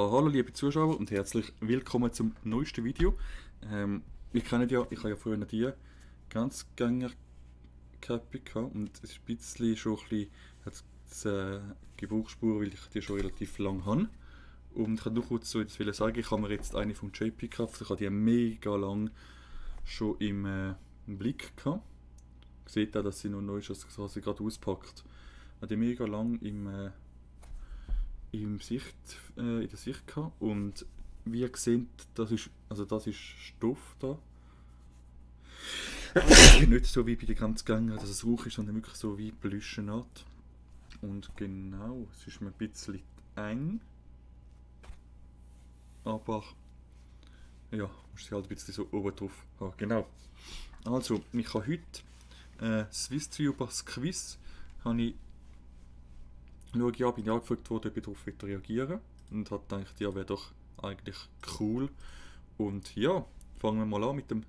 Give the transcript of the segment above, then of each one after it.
Ja, hallo liebe Zuschauer und herzlich willkommen zum neuesten Video. Ich habe ja früher die Ganzgänger-Cappy gehabt und es ist ein bisschen schon ein bisschen Gebrauchsspuren, weil ich die schon relativ lang habe. Und ich kann nur kurz so jetzt sagen, ich habe mir jetzt eine von JP gekauft. Ich habe die mega lang schon im Blick gehabt. Ihr seht auch, dass sie noch neu ist, dass sie gerade auspackt. Ich habe die mega lang in der Sicht gehabt. Und wie ihr seht, das ist Stoff da. Nicht so wie bei den Ganzgängern, dass es rauch ist, sondern wirklich so wie Plüschenart. Und genau, es ist mir ein bisschen eng. Aber ja, muss sie halt ein bisschen so oben drauf haben. Genau. Also, ich habe heute SwissTubers Quiz. Bin ich angefragt worden, ob ich darauf reagieren will. Und habe gedacht, ja, wäre doch eigentlich cool. Und ja, fangen wir mal an mit dem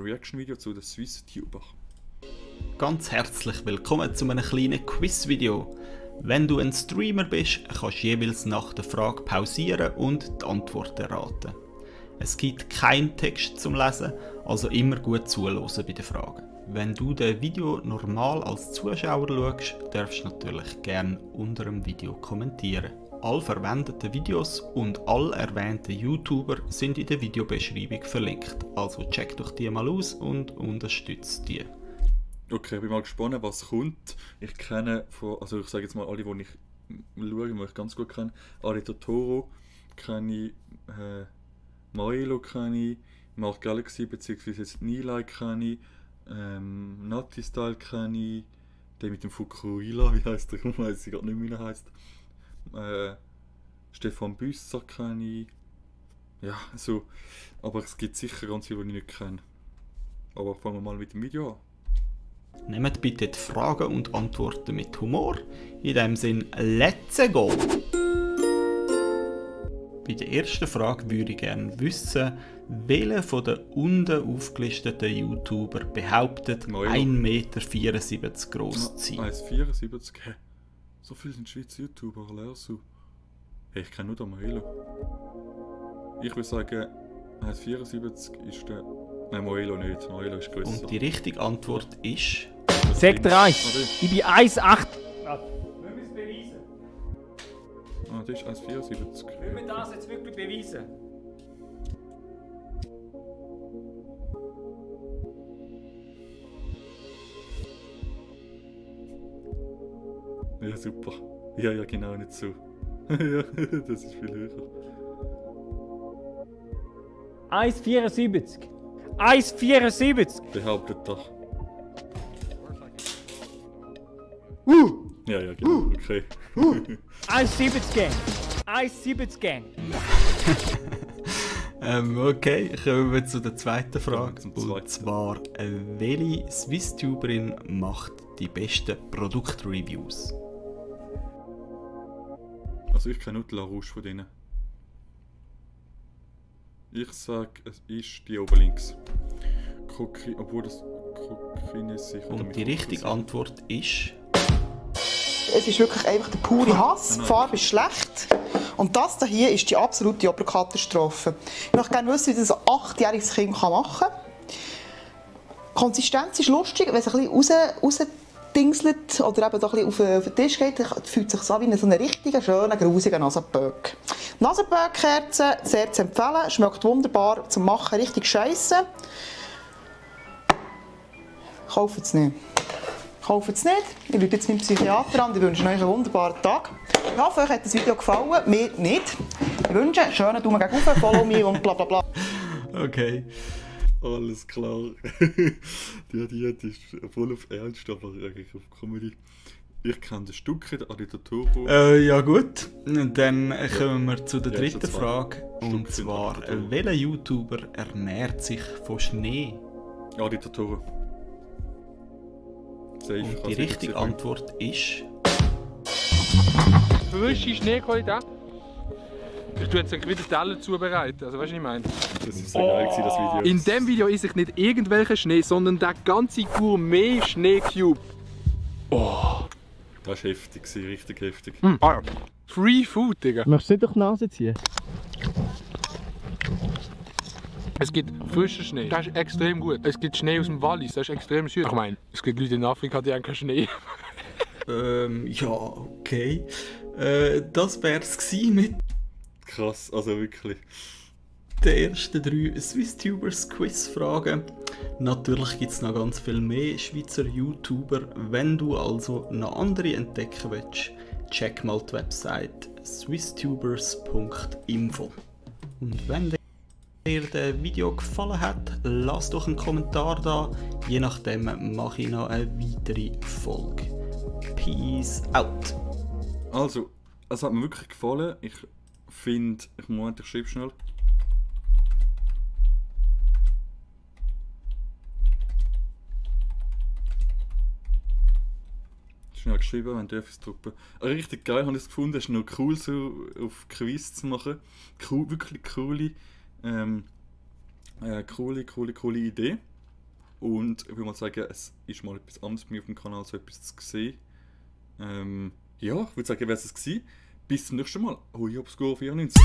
Reaction-Video zu den SwissTubers. Ganz herzlich willkommen zu einem kleinen Quiz-Video. Wenn du ein Streamer bist, kannst du jeweils nach der Frage pausieren und die Antwort erraten. Es gibt keinen Text zum Lesen, also immer gut zuhören bei den Fragen. Wenn du das Video normal als Zuschauer schaust, darfst du natürlich gerne unter dem Video kommentieren. Alle verwendeten Videos und alle erwähnten YouTuber sind in der Videobeschreibung verlinkt, also check doch die mal aus und unterstützt die. Okay, ich bin mal gespannt, was kommt. Ich kenne also ich sage jetzt mal alle, die ich schaue, die ich ganz gut kenne. Aritotoro kenne ich, Maelo kenne ich, Mark Galaxy bzw. jetzt Nilay kenne ich, Nati Style kenne ich, der mit dem Fukuhila, wie heißt der? Ich weiß gerade nicht, wie er heißt. Stefan Büsser kenne ich. Ja, so. Aber es gibt sicher ganz viele, die ich nicht kenne. Aber fangen wir mal mit dem Video an. Nehmt bitte die Fragen und Antworten mit Humor. In dem Sinn, let's go! Bei der ersten Frage würde ich gerne wissen, welcher von den unten aufgelisteten YouTuber behauptet, 1,74 m groß zu sein? 1,74 m? Hä? So viele sind Schweizer YouTuber, lernst du? Hey, ich kenne nur den Maelo. Ich würde sagen, 1,74 ist der... Nein, Maelo nicht. Maelo ist grösser. Und die richtige Antwort ist... Sektor 1. Ich bin 1,8. Müssen wir es beweisen? Ah, das ist 1,74. Müssen wir das jetzt wirklich beweisen? Ja, super. Ja, genau, nicht so. Ja, das ist viel höher. 1,74. 1,74. Behauptet doch. Ja, genau, okay. 1,70 Gang. 1,70 Gang. Okay, kommen wir zu der zweiten Frage. Ja, und zwar, welche SwissTuberin macht die besten Produktreviews? Also ich kenne nur die LaRouche von denen. Ich sage, es ist die oben links. Obwohl das Coquinessi. Und die richtige Antwort ist... Es ist wirklich einfach der pure Hass. Die Farbe ist schlecht. Und das hier ist die absolute Oberkatastrophe. Ich möchte gerne wissen, wie das ein 8-jähriges Kind machen kann. Die Konsistenz ist lustig, wenn es ein bisschen rausdingselt oder eben da ein bisschen auf den Tisch geht, fühlt sich so an wie so eine richtige, schöne, grusige Nasenböck. Nasenböck-Kerzen, sehr zu empfehlen, schmeckt wunderbar zum Machen, richtig scheisse. Kauft es nicht. Kauft es nicht. Ich rufe jetzt meinen Psychiater an und wünsche euch einen wunderbaren Tag. Ich hoffe, euch hat das Video gefallen. Mir nicht. Ich wünsche einen schönen Daumen gegen rauf, follow me und bla bla bla. Okay. Alles klar. die ist voll auf Ernst, aber eigentlich auf Comedy. Ich kenne das Stück, der Aritotoro. Ja gut, dann kommen wir zu der dritten Frage. Und zwar, welcher YouTuber ernährt sich von Schnee? Aritotoro. Und die richtige Antwort ist... Frische Schneequalität. Ich tue jetzt wieder Teller zubereiten, also weißt du, was ich meine? Das ist so geil gewesen, das Video. In dem Video ist ich nicht irgendwelcher Schnee, sondern der ganze Gourmet-Schneecube. Oh! Das war heftig, richtig heftig. Ah ja. Free Food, Digga. Möchtest du nicht durch die Nase ziehen? Es gibt frischen Schnee, das ist extrem gut. Es gibt Schnee aus dem Wallis, das ist extrem süß. Ich meine, es gibt Leute in Afrika, die haben keinen Schnee. Ja, okay. Das wär's gsi mit Krass, also wirklich. den ersten 3 SwissTubers Quizfragen. Natürlich gibt es noch ganz viel mehr Schweizer YouTuber. Wenn du also noch andere entdecken willst, check mal die Website swisstubers.info. Und wenn dir das Video gefallen hat, lass doch einen Kommentar da. Je nachdem mache ich noch eine weitere Folge. Peace out. Also, es hat mir wirklich gefallen. Ich finde, Moment, ich schreibe schnell. Schnell geschrieben, wenn du etwas drücken. Richtig geil, habe ich es gefunden. Es ist noch cool, so auf Quiz zu machen. Cool, wirklich coole Idee. Und ich würde mal sagen, es ist mal etwas anderes bei mir auf dem Kanal, so etwas zu sehen. Ja, ich würde sagen, wäre es gewesen. Bis zum nächsten Mal. Hoi Obscure 94.